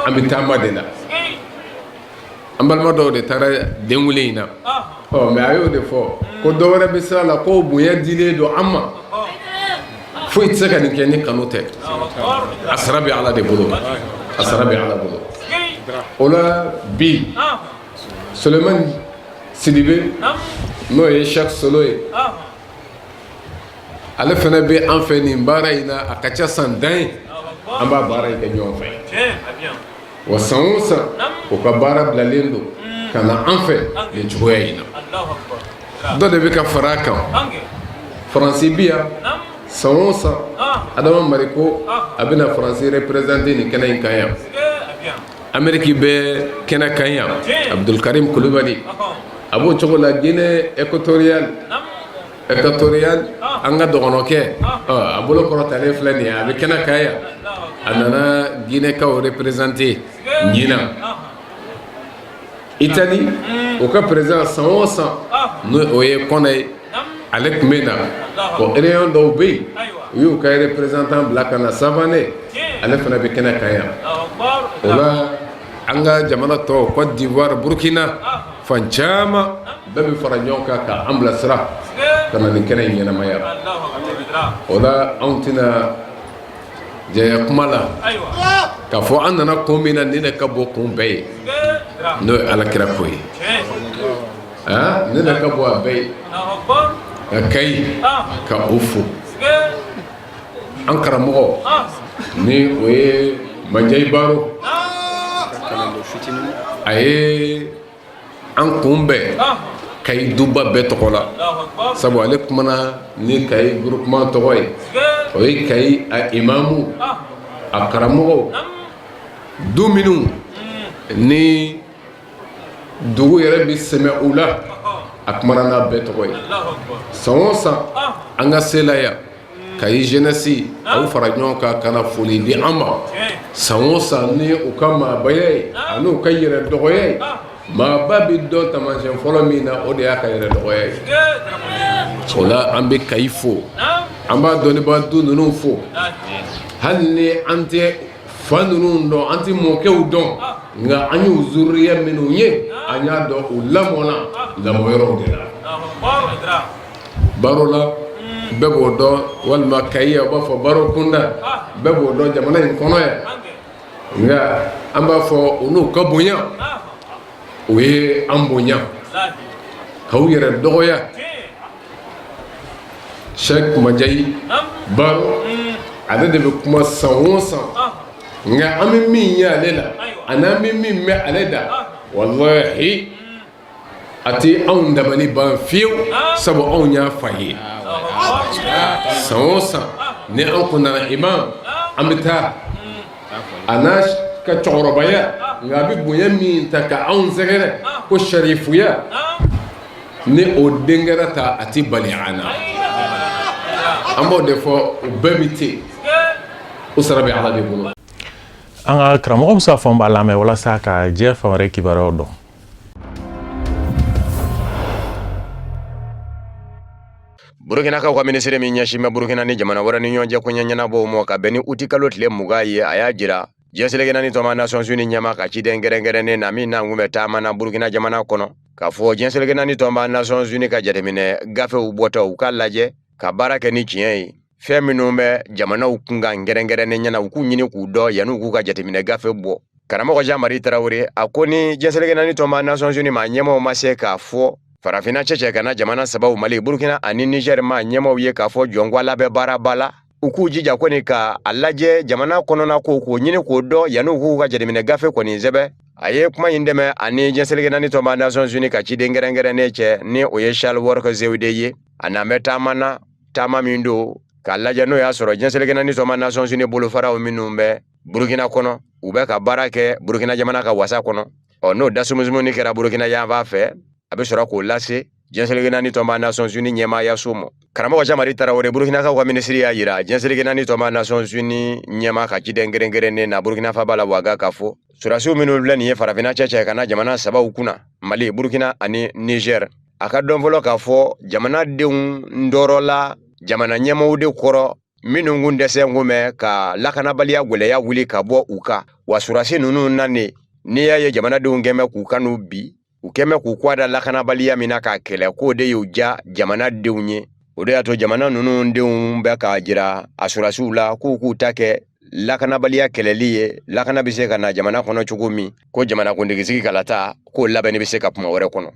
Speaker 13: an bɛ taama de la. An balima dɔw de taara denwele in na. Ɔ, mais a y'o de fɔ ko dɔ wɛrɛ bɛ sira la, ko bonya dilen don an ma. Foyi tɛ se ka nin kɛ ni kanu tɛ. A sara bɛ Ala de bolo, a sara bɛ Ala bolo. O la bi, Sulemani Sidibe, n'o ye Cheikh Solo ye, ale fana bɛ an fɛ nin baara in na. A ka ca san dan ye, an b'a baara in kɛ ɲɔgɔn fɛ. Wa san o san, o ka baara bilalen don ka na an fɛ nin cogoya in na. Dɔ de bɛ ka fara a kan. Faransi bi yan san o san, Adama Mariko, a bɛna Faransi représenter nin kɛnɛ in kan yan. Ameriki bɛ kɛnɛ kan yan, Abdulkarim Kulubali. A b'o cogo la, Guinée équatoriale, an ka dɔgɔnɔkɛ, a bolo kɔrɔtalen filɛ nin ye, a bɛ kɛnɛ kan yan. A nana Guinéekaw représenter ɲinan. Itali, o ka président, san o san, n'o o ye Kɔnɛ ye, ale tun bɛ na. Bon, région dɔw bɛ yen, u y'u ka représentant bila ka na Sabanɛ. Ale fana bɛ kɛnɛ kan yan. O la, an ka jamana tɔw, Côte d'Ivoire, Burkina, fan caman bɛɛ bɛ fara ɲɔgɔn kan ka an bilasira ka na nin kɛnɛ in ɲɛnamaya. O la, anw tɛna janya kuma la k'a fɔ an nana kun min na. Nin de ka bon kun bɛɛ ye, n'o ye Ala kira ko ye. Nin de ka bon a bɛɛ ye. Ka Kayi ka o fo, an karamɔgɔ ni o ye Manjayi Baro, a ye an kunbɛn Kayi duba bɛɛ tɔgɔ la, sabu ale kumana ni Kayi groupement tɔgɔ ye. O ye Kayi a imamu, a karamɔgɔw, du minnu ni dugu yɛrɛ bɛ sɛmɛ u la, a kumana n'a bɛɛ tɔgɔ ye. San o san, an ka se la yan, Kayi jeunesse a y'u fara ɲɔgɔn kan ka na foli di an ma san o san ni u ka maabaya ye ani u ka yɛrɛ dɔgɔya ye. Maaba bɛ dɔn taamasiyɛn fɔlɔ min na, o de y'a ka yɛrɛ dɔgɔya ye. O la, an bɛ Kayi fo, an b'a dɔnnibaa du ninnu fo. Hali ni an tɛ fa ninnu dɔn, an tɛ mɔkɛw dɔn, nka an y'u zuriya minnu ye, an y'a dɔn u lamɔna lamɔyɔrɔw de la. Baro la, bɛɛ b'o dɔn, walima Kayi, u b'a fɔ baro kunda, bɛɛ b'o dɔn jamana in kɔnɔ yan. Nka an b'a fɔ u n'u ka bonya, u ye an bonya k'u yɛrɛ dɔgɔya. Sɛki Manjayi Baro, ale de bɛ kuma san o san, nka an bɛ min ye ale la ani an bɛ min mɛn ale da, walahi, a tɛ anw dabali ban fiyewu, sabu anw y'a fa ye. San o san ni an kun nana imam, an bɛ taa a n'a ka cɛkɔrɔbaya, nka a bɛ bonya min ta ka anw sɛgɛrɛ ko sarifuya ni o denkɛra ta, a tɛ bali an na. An b'o de fɔ, o bɛɛ bɛ ten, o sara bɛ Ala de bolo.
Speaker 1: An ka karamɔgɔ Musa Fɔnba lamɛn walasa ka diɲɛ fan wɛrɛ kibaruyaw dɔn.
Speaker 2: Burukinakaw ka minisiri min ɲɛsin bɛ Burukina ni jamana wɛrɛ ni ɲɔgɔn cɛ koɲɛ ɲɛnabɔw ma, ka bɛn ni uti kalo tile 20 ye, a y'a jira diɲɛ seleke naani tɔnba Nations Unies ɲɛmaa ka ciden kɛrɛnkɛrɛnnen na, min n'a kun bɛ taama na Burukina jamana kɔnɔ, k'a fɔ diɲɛ seleke naani tɔnba Nations Unies ka jateminɛ gafew bɔtɔ, u k'a lajɛ ka baara kɛ ni tiɲɛ ye. Fɛn minnu bɛ jamanaw kunkan kɛrɛnkɛrɛnnen ɲɛna, u k'u ɲini k'u dɔn yanni u k'u ka jateminɛ gafe bɔ. Karamɔgɔ Jean Marie Tarawele, a ko ni diɲɛ seleke naani tɔnba Nations Unies maa ɲɛmaaw ma se k'a fɔ farafinna cɛcɛ ka na jamana sabaw, Mali, Burukina ani Niger maa ɲɛmaaw ye, k'a fɔ jɔn ko Ala bɛ baaraba la, u k'u jija kɔni ka a lajɛ jamana kɔnɔna ko k'o ɲini k'o dɔn yanni u k'u ka jateminɛ gafe kɔni sɛbɛn. A ye kuma in dɛmɛ ani diɲɛ seleke naani tɔnba Nations Unies ka ciden kɛrɛnkɛrɛnnen cɛ, ni o ye Sahle-Work Zewde ye. A n'an bɛ taama na, taama min don k'a lajɛ n'o y'a sɔrɔ diɲɛ seleke naani tɔnba Nations Unies bolofaraw minnu bɛ Burukina kɔnɔ, u bɛ ka baara kɛ Burukina jamana ka wasa kɔnɔ. Ɔ, n'o dasumusumuni kɛra Burukina yanfan fɛ, a bɛ sɔrɔ k'o lase diɲɛ seleke naani tɔnba Nations Unies ɲɛmaayaso ma. Karamɔgɔ Jean Marie Tarawele, Burukinakaw ka minisiri, y'a jira diɲɛ seleke naani tɔnba Nations Unies ɲɛmaa ka ciden kɛrɛnkɛrɛnnen na Burukina faaba la Waga, k'a fɔ sɔrɔdasiw minnu filɛ nin ye farafinna cɛcɛ ka na jamana sabaw kunna, Mali, Burukina ani Niger, a ka dɔn fɔlɔ k'a fɔ jamanadenw tɔɔrɔla jamana ɲɛmaaw de kɔrɔ minnu kun dɛsɛ kun bɛ ka lakanabaliya gɛlɛya wuli ka bɔ u kan. Wa sɔrɔdasi ninnu nanen, n'i y'a ye jamanadenw kɛn bɛ k'u kanu bi, u kɛn bɛ k'u kɔ da lakanabaliya min na k'a kɛlɛ, k'o de y'u ja jamanadenw ye. O de y'a to jamana ninnu denw bɛ k'a jira a sɔrɔdasiw la k'u k'u ta kɛ lakanabaliya kɛlɛli ye, lakana bɛ se ka na jamana kɔnɔ cogo min, ko jamanakuntigisigi kalata k'o labɛnni bɛ se ka kuma wɛrɛ kɔnɔ.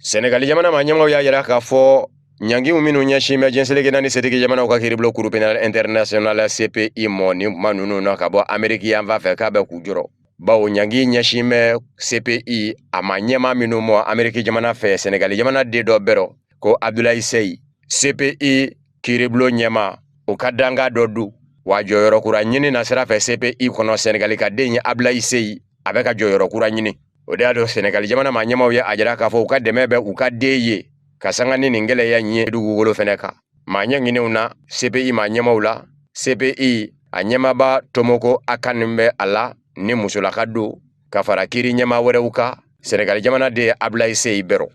Speaker 2: Senegali jamana maa ɲɛmaaw y'a jira k'a fɔ ɲangiw minnu ɲɛsin bɛ diɲɛ seleke naani setigi jamanaw ka kiiribulon Cour pénale internationale CPI mɔ nin kuma ninnu na ka bɔ Ameriki yanfan fɛ, k'a bɛ k'u jɔrɔ, bawo ɲangi ɲɛsin bɛ CPI a maa ɲɛmaa minnu mɔ Ameriki jamana fɛ, Senegali jamana den dɔ bɛrɔ ko Abdoulaye Seye, CPI kiiribulon ɲɛmaa, o ka dankan dɔ don. Wa jɔyɔrɔ kura ɲini na sira fɛ CPI kɔnɔ, Senegali ka den ye Abdoulaye Seye, a bɛ ka jɔyɔrɔ kura ɲini. O de y'a to Senegali jamana maa ɲɛmaaw ye a jira k'a fɔ u ka dɛmɛ bɛ u ka den ye ka sanga ni nin gɛlɛya in ye dugukolo fɛnɛ kan. Maa ɲɛŋinenw na CPI maa ɲɛmaaw la, CPI a ɲɛmaaba Tomoko Akan bɛ a la ni musolaka don, ka fara kiiri ɲɛmaa wɛrɛw kan, Senegali jamana den Abdoulaye Seye bɛrɔ.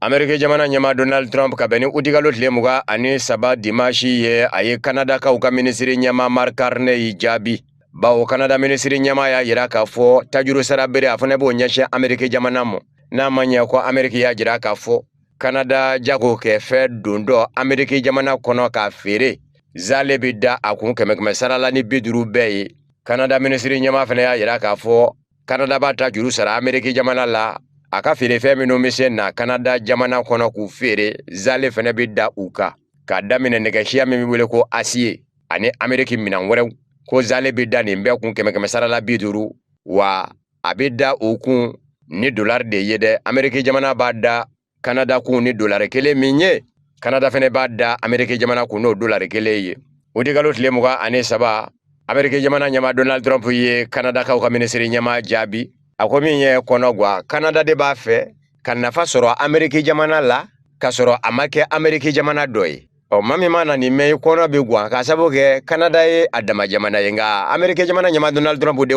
Speaker 14: Ameriki jamana ɲɛmaa Donald Trump ka bɛn ni utikalo tile 23 dimanche ye, a ye Kanadakaw ka minisiri ɲɛmaa Mark Carney jaabi. Bawo Kanada minisiri ɲɛmaa y'a jira k'a fɔ tajuru sara bere a fana b'o ɲɛsin Ameriki jamana ma. N'a ma ɲɛ ko Ameriki y'a jira k'a fɔ Kanada jagokɛfɛn dontɔ Ameriki jamana kɔnɔ k'a feere, zale bɛ da a kun kɛmɛ kɛmɛ sara la ni 50 bɛɛ ye. Kanada minisiri ɲɛmaa fana y'a jira k'a fɔ Kanada b'a ta juru sara Ameriki jamana la, a ka feerefɛn minnu bɛ se na Kanada jamana kɔnɔ k'u feere, zale fana bɛ da u kan, k'a daminɛ nɛgɛsiya min bɛ wele ko acier ani Ameriki minɛn wɛrɛw, ko zale bɛ da nin bɛɛ kun kɛmɛ kɛmɛ sara la 50, wa a bɛ da o kun ni dolari de ye dɛ. Ameriki jamana b'a da Kanada kun ni dolari kelen min ye, Kanada fana b'a da Ameriki jamana kun n'o dolari kelen ye. Utikalo tile 23, Ameriki jamana ɲɛmaa Donald Trump ye Kanadakaw ka minisiri ɲɛmaa jaabi. A ko min ye kɔnɔgwan, Kanada de b'a fɛ ka nafa sɔrɔ Ameriki jamana la k'a sɔrɔ a ma kɛ Ameriki jamana dɔ ye. Ɔ, maa min mana nin mɛn, i kɔnɔ bɛ gwan, k'a sababu kɛ Kanada ye a dama jamana ye. Nka Ameriki jamana ɲɛmaa Donald Trump de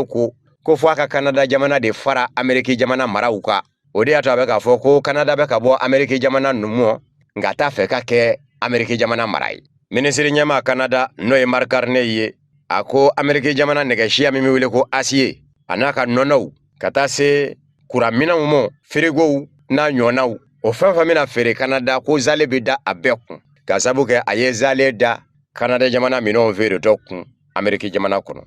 Speaker 14: ko fo a ka Kanada jamana de fara Ameriki jamana maraw kan. O de y'a to a bɛ k'a fɔ ko Kanada bɛ ka bɔ Ameriki jamana numu, nka a t'a fɛ ka kɛ Ameriki jamana mara ye. Minisiri ɲɛmaa Kanada, n'o ye Mark Carney ye, a ko Ameriki jamana nɛgɛsiya min bɛ wele ko acier a n'a ka nɔnɔw, ka taa se kuranminɛnw ma, firigow n'a ɲɔgɔnnaw, o fɛn fɛn bɛna feere Kanada, ko zale bɛ da a bɛɛ kun, k'a sabu kɛ a ye zale da Kanada jamana minɛnw feeretɔ kun Ameriki jamana kɔnɔ.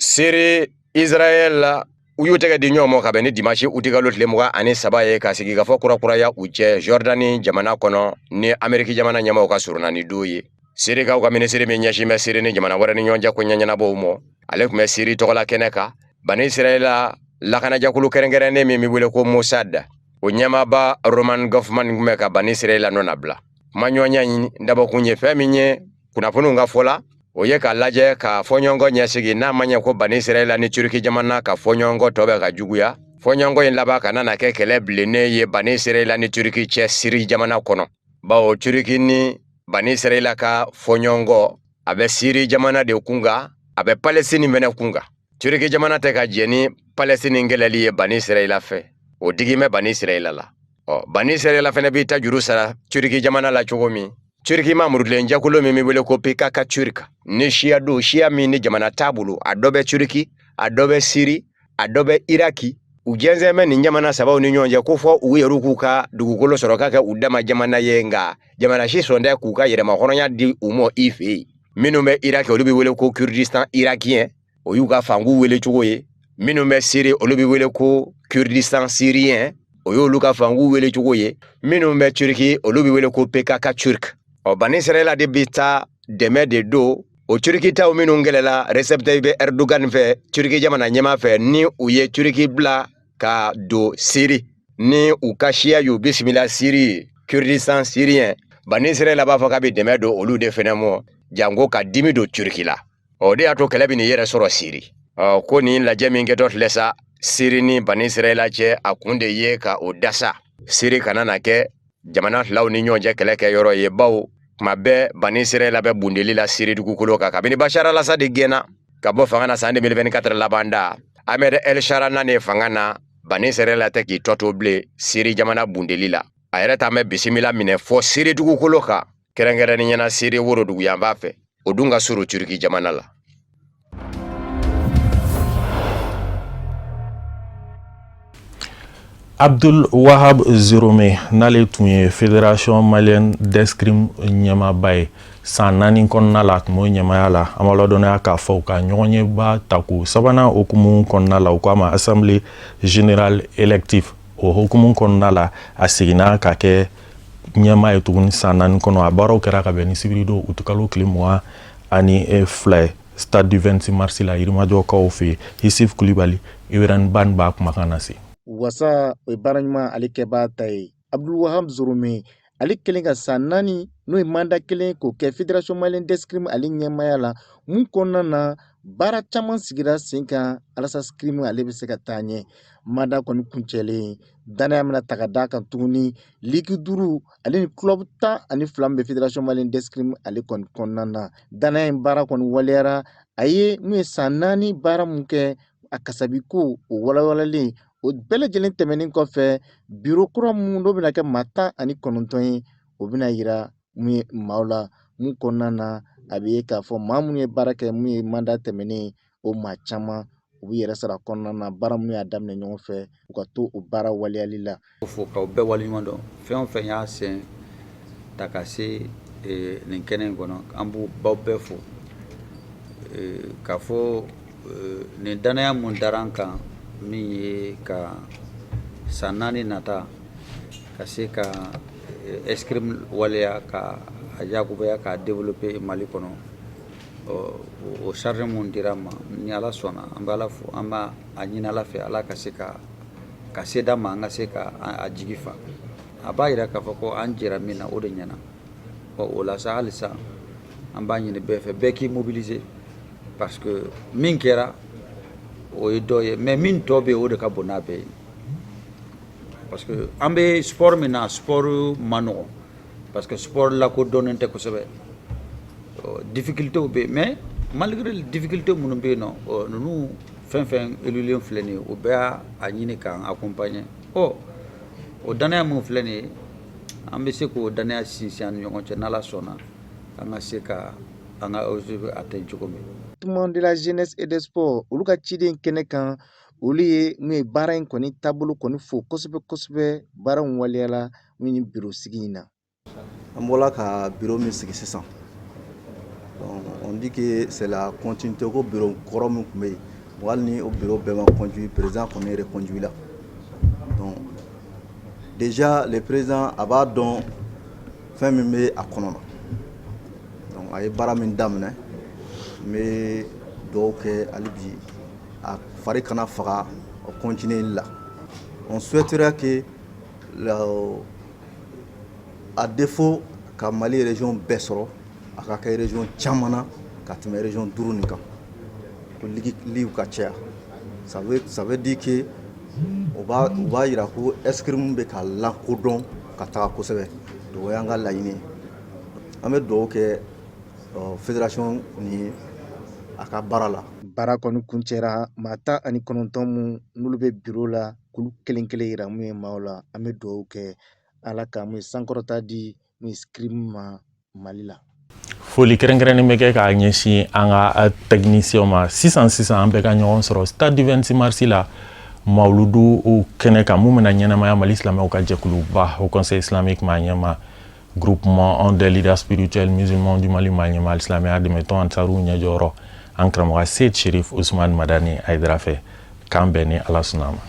Speaker 14: Siri Israël la, u y'u tɛgɛ di ɲɔgɔn ma ka bɛn ni dimanche utikalo tile 23 ye, ka sigikafɔ kurakuraya u cɛ Jordani jamana kɔnɔ ni Ameriki jamana ɲɛmaaw ka surunani don ye. Sirikaw ka minisiri min ɲɛsin bɛ Siri ni jamana wɛrɛ ni ɲɔgɔn cɛ ko ɲɛɲɛnabɔw ma, ale tun bɛ Siri tɔgɔla kɛnɛ kan. Bani Israɛla lakanajɛkulu kɛrɛnkɛrɛnnen min bɛ wele ko Mossad, o ɲɛmaaba Roman Goffman tun bɛ ka Bani Israɛla nɔnabila. Kumaɲɔgɔnya in dabɔkun ye fɛn min ye, kunnafoniw ka fɔ la, o ye k'a lajɛ ka fɔɲɔgɔnkɔ ɲɛsigi, n'a ma ɲɛ ko Bani Israɛla ni Turki jamana ka fɔɲɔgɔnkɔ tɔ bɛ ka juguya, fɔɲɔgɔnkɔ in laban kana na kɛ kɛlɛ bilennen ye Bani Israɛla ni Turki cɛ Siri jamana kɔnɔ. Bawo Turki ni Bani Israɛla ka fɔɲɔgɔnkɔ, a bɛ Siri jamana de kun kan, a bɛ Palestine fɛnɛ kun kan. Turki jamana tɛ ka jɛn ni Palestine kɛlɛli ye Bani Israɛla fɛ, o digi bɛ Bani Israɛla la. Ɔ, Bani Israɛla fɛnɛ b'i ta juru sara Turki jamana la cogo min, Turki ma murutilen jɛkulu min bɛ wele ko PKK Turk, ni siya don, siya min ni jamana t'a bolo, a dɔ bɛ Turki, a dɔ bɛ Siri, a dɔ bɛ Iraki. U jɛnsɛn bɛ nin jamana sabaw ni ɲɔgɔn cɛ ko fɔ u yɛrɛ k'u ka dugukolo sɔrɔ ka kɛ u dama jamana ye, nka jamana si sɔn tɛ k'u ka yɛrɛmahɔrɔnya di u ma i fɛ yen. Minnu bɛ Iraki, olu bɛ wele ko Kurdistan irakien, o y'u ka fangu wele cogo ye. Minnu bɛ Siri, olu bɛ wele ko Kurdistan syrien, o y'olu ka fangu wele cogo ye. Minnu bɛ Turki, olu bɛ wele ko PKK Turk. Ɔ, Bani Israɛla de bɛ taa dɛmɛ de don o Turki taw minnu kɛlɛla Recep Tayyip Erdogan fɛ, Turki jamana ɲɛmaa fɛ, ni u ye Turki bila ka don Siri, ni u ka siya y'u bisimila Siri, Kurdistan syrien, Bani Israɛla b'a fɔ k'a bɛ dɛmɛ don olu de fɛnɛ mɔ, janko ka dimi don Turki la. O de y'a to kɛlɛ bɛ n'i yɛrɛ sɔrɔ Siri. Ɔ, ko nin lajɛ min kɛtɔ filɛ sa Siri ni Bani Israɛla cɛ, a kun de ye ka o dasa Siri kana na kɛ jamana filaw ni ɲɔgɔn cɛ kɛlɛ kɛ yɔrɔ ye, bawo tuma bɛɛ Bani Israɛla bɛ bundeli la Siri dugukolo kan kabini Bashar al-Assad gɛnna ka bɔ fanga na san 2024 laban da. Ahmed El Shara nanen fanga na, Bani Israɛla tɛ k'i tɔ to bilen Siri jamana bundeli la. A yɛrɛ t'an bɛ bisimila minɛ fɔ Siri dugukolo kan, kɛrɛnkɛrɛnnenya na Siri woroduguyanfan fɛ, o dun ka surun Turki jamana la.
Speaker 1: Abdul Wahab Zerome, n'ale tun ye Fédération malienne d'escrime ɲɛmaaba ye san 4 kɔnɔna la, a tun b'o ɲɛmaaya la. An b'a ladɔnniya k'a fɔ u ka ɲɔgɔnyeba tako sabanan hukumu kɔnɔna la, u k'a ma Assemblée générale élective, o hukumu kɔnɔna la, a seginna ka kɛ ɲɛmaa ye tuguni san 4 kɔnɔ. A baaraw kɛra ka bɛn ni sibiridon utukalo tile 22 ye, stade du 26 mars la, Yirimajɔkaw fɛ yen. Isif Kulibali, Ibrahim Ban b'a kumakan lase.
Speaker 15: Wasa o ye baara ɲuman ale kɛbaa ta ye. Abdul Wahab Zorome, ale kɛlen ka san 4, n'o ye mandat kelen, k'o kɛ Fédération malienne d'escrime ale ɲɛmaaya la, mun kɔnɔna na baara caman sigira sen kan walasa escrime ale bɛ se ka taa ɲɛ. Mandat kɔni kuncɛlen, danaya bɛna ta ka d'a kan tuguni. Ligue 5 ale ni club 12 min bɛ Fédération malienne d'escrime ale kɔni kɔnɔna na, danaya in baara kɔni waleyara. A ye mun ye san 4 baara mun kɛ. A kasabiko o walawalalen o bɛɛ lajɛlen tɛmɛnen kɔfɛ, biro kura mun n'o bɛna kɛ maa 19 ye, o bɛna yira mun ye maaw la, mun kɔnɔna na a bɛ ye k'a fɔ maa minnu ye baara kɛ mun ye mandat tɛmɛnen, o maa caman u b'u yɛrɛ sɔrɔ a kɔnɔna na. Baara minnu y'a daminɛ ɲɔgɔn fɛ, u ka to o baara waleyali la.
Speaker 16: Fo k'aw bɛɛ waleɲuman dɔn. Fɛn o fɛn y'a sen ta ka se nin kɛnɛ in kɔnɔ, an b'u baw bɛɛ fo k'a fɔ nin dannaya mun dara an kan, min ye ka san 4 nata ka se ka escrime waleya, ka a yakubaya, k'a développer Mali kɔnɔ. O charge mun dira an ma, ni Ala sɔnna, an bɛ Ala fo, an b'a a ɲini Ala fɛ, Ala ka se ka se d'an ma, an ka se ka a jigi fa. A b'a yira k'a fɔ ko an jɛra min na, o de ɲɛna. O la sa, halisa an b'a ɲini bɛɛ fɛ, bɛɛ k'i mobiliser, parce que min kɛra, o ye dɔ ye, mais min tɔ bɛ yen, o de ka bon n'a bɛɛ ye, parce que an bɛ sport min na, sport ma nɔgɔn, parce que sport lakodɔnnen tɛ kosɛbɛ. Difficultés bɛ yen, mais malgré les difficultés minnu bɛ yen nɔ, ninnu fɛn fɛn élulen filɛ nin ye, o bɛɛ y'a ɲini k'an accompagner. Ɔ, o danaya min filɛ nin ye, an bɛ se k'o danaya sinsin an ni ɲɔgɔn cɛ, n'Ala sɔnna, an ka se ka an ka objectif atteindre cogo min.
Speaker 15: Mouvement de la jeunesse et des sports, olu ka ciden kɛnɛ kan, olu ye mun ye baara in kɔni taabolo kɔni fo kosɛbɛ kosɛbɛ, baara in waleyala mun ye biro sigi in na.
Speaker 17: An bɔla ka bureau min sigi sisan, donc on dit que c'est la continuité, ko bureau kɔrɔ min tun bɛ yen, hali ni o bureau bɛɛ ma conduit, président kɔni reconduit la. Donc déjà le président a b'a dɔn fɛn min bɛ a kɔnɔ na. Donc a ye baara min daminɛ, n bɛ dugawu kɛ hali bi, a fari kana faga o continuer la. On souhaiterait que la, à défaut ka Mali région bɛɛ sɔrɔ, a ka kɛ région caman na ka tɛmɛ région duuru nin kan, ko ligue ligue ka caya. Ça veut dire que o b'a yira ko escrime bɛ ka lakodɔn ka taga kosɛbɛ. Donc o y'an ka laɲini ye. An bɛ dugawu kɛ fédération ni a ka baara la.
Speaker 15: Baara kɔni kuncɛra. Maa 19 mun n'olu bɛ biro la, k'olu kelen kelen yira mun ye maaw la. An bɛ dugawu kɛ, Ala ka mun ye sankɔrɔta di mun ye escrime ma Mali la.
Speaker 1: Foli kɛrɛnkɛrɛnnen bɛ kɛ k'a ɲɛsin an ka technicien ma. Sisan sisan, an bɛɛ ka ɲɔgɔn sɔrɔ stade du 26 mars la, mawuludu kɛnɛ kan, mun bɛna ɲɛnamaya Mali silamɛw ka jɛkuluba, Haut Conseil islamique maa ɲɛma, Groupement des leaders spirituels musulmans du Mali maa ɲɛma, silamɛya dɛmɛtɔn Ansaru ɲɛjɔyɔrɔ, an karamɔgɔ Seyid Sherif Usman Madani Hayidara fɛ. K'an bɛn ni Ala sɔnna a ma.